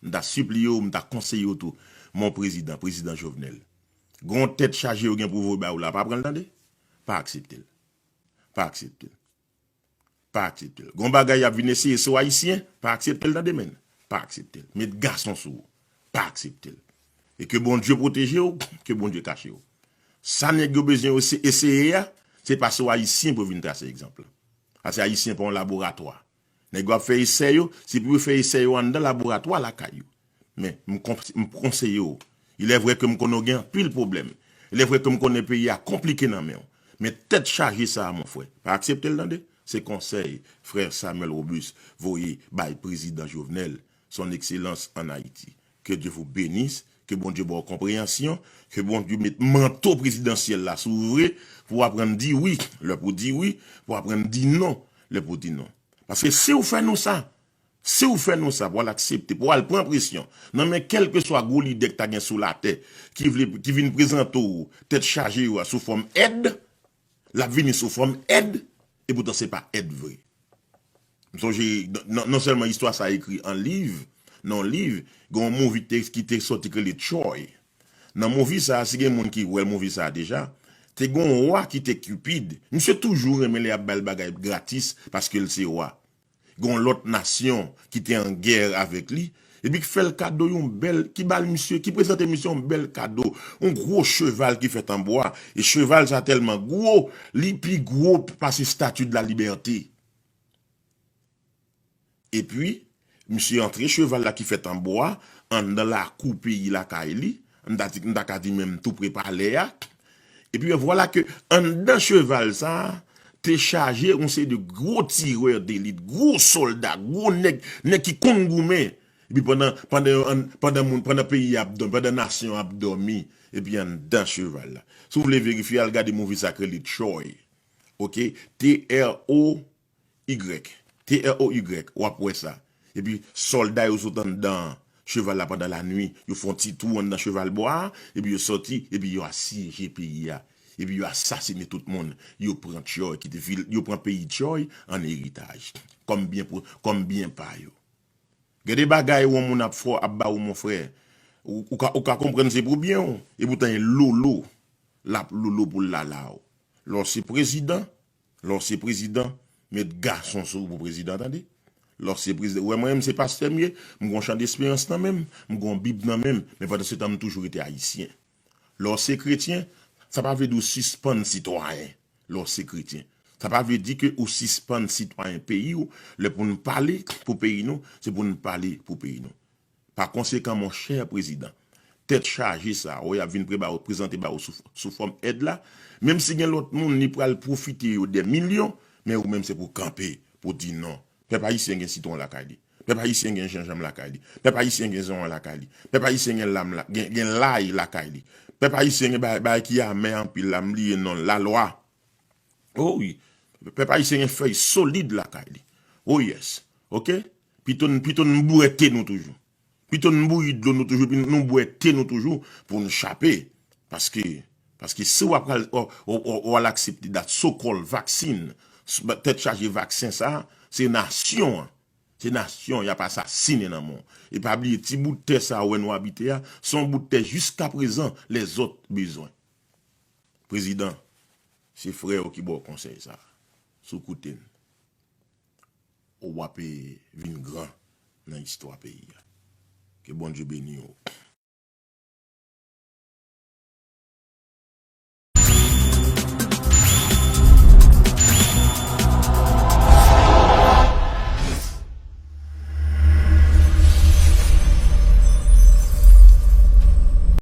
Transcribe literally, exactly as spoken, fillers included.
M ta sipliye w, m ta konseye w tou, mon prezidan, prezidan Jovenel. Gon tèt chaje yo gen pou voye ba ou la, pa pran l tande. Pa aksepte l. Pa aksepte l. Pa aksepte l. Gon bagay y ap vin eseye sou Ayisyen, pa aksepte l tande, menn. Pa aksepte l. Met gason sou ou. Pa aksepte l. E ke Bondye pwoteje w, ke Bondye kache w. Sa nèg yo bezwen ese- eseye a, se pa sou Ayisyen pou vin trase egzanp la. Paske Ayisyen pa yon laboratwa. Nèg yo ap fè esè yo, se pou yo fè esè yo anndan laboratwa lakay yo. Men, m, kon- m konseye w. Il est vrai ke m konnen w gen anpil pwoblèm. Il est vrai ke m konnen peyi a konplike nan men w. Men tèt chaje sa a, mon frè, pa aksepte l tande. Se konsèy frè Samuel Robuste voye bay prezidan Jovenel, son excellence en Haïti. Que Dieu vous bénisse, ke Bondye ba w konpreyansyon, ke Bondye met manto prezidansyèl la sou ou vre, pou w aprann di wi, lè pou di wi, pou w aprann di non, lè pou di non. Paske si w fè nou sa, si w fè nou sa, pou w al aksepte, pou w al pran presyon nan men kèlkeswa gwo lidè k ta gen sou latè, ki vle, ki vin prezante w tèt chaje yo a sou fòm èd, l ap vini sou fòm èd, e poutan se pa èd vre. M sonje, non, non sèlman istwa sa ekri an liv, nan yon liv, gen yon movie ki te, ki te sòti ki rele Troy. Nan movie sa, si gen moun ki wè movie sa deja, te gen yon wa ki te Cupid. Misye toujou renmen lè y ap ba l bagay gratis paske l se wa. Gen yon lòt nasyon ki te an gè avèk li, epi ki fè l kado yon bèl, ki ba l misye, ki prezante misye yon bèl kado, yon gwo cheval ki fèt an bwa. E cheval sa tèlman gwo, li pi gwo pase Statue de la Liberté. Epi, misye antre cheval la ki fèt an bwa, anndan lakou peyi lakay li, m ta di, m ta ka di menm tou pre palè a. Epi, vwala ke anndan cheval sa a, te chaje yon seri de gwo tirè delit, gwo sòlda, gwo nèg, nèg ki konn goumen. Epi pandan, pandan, pandan moun, pandan peyi a ap dòmi, pandan nasyon an ap dòmi, epi anndan cheval la. Si w vle verifye, al gade movie sa k rele Troy. Oke? T R O Y. T R O Y, w ap wè sa. Epi sòlda yo sot anndan cheval la pandan lanwi, yo fè yon ti tou anndan cheval bwa a, epi yo sòti, epi yo asyeje peyi a. Epi yo asasine tout moun, yo pran Troy, ki te vil, yo pran peyi Troy an eritaj, kòm byen pou, kòm byen pa yo. Gen de bagay yon moun ap fè, ap ba ou, mon frè. Ou, ou ka, ou ka konprann se pou byen w, e poutan e lolo l ap lolo pou l lala w. Lè w se prezidan, lè w se prezidan, met gason sou ou pou prezidan, tande. Lè w se prezidan, ou wè mwen menm se pastè m ye, m gon chan desperans nan men m, m gon bib nan men m, men pandan se tan m toujou rete ayisyen. Lè w se kretyen, sa pa vle di w sispann sitwayen. Lè w se kretyen, sa pa vle di ke ou sispann sitwayen peyi w. Lè pou n pale pou peyi nou, se pou n pale pou peyi nou. Pa konsekan, monchè prezidan, tèt chaje sa a, w ap vin pre ba w, prezante ba w sou, sou fòm èd la, menm si gen lòt moun li pral pwofite yo dè milyon, men ou menm se pou kanpe, pou di non. Pèp ayisyen gen sitwon lakay li. Pèp ayisyen gen jenjanm lakay li. Pèp ayisyen gen zònyon lakay li. Pèp ayisyen gen lam la, gen, gen lay lakay li. Pèp ayisyen gen bagay, bagay ki amè anpil la, m bliye non l, lalwa. O wi. Pèp ayisyen gen fèy solid lakay li. O yes. Oke? Pito n, pito n bwè te nou toujou. Pito n bouyi dlo nou toujou, epi nou bwè te nou toujou pou n chape. Paske, paske si w ap al, w, w, w, w al aksepte dat so-called vaccine, s-, tèt chaje vaksen sa, se nasyon an. Se nasyon y ap asasinen nan men w. E pa bliye, ti bout tè sa ou wè nou abite a, se yon bout tè jiskaprezan lèzòt bezwen. Prezidan, se frè w ki ba w konsèy sa. Si w koute n, w ap vin gran nan istwa peyi a. Ke Bondye beni w.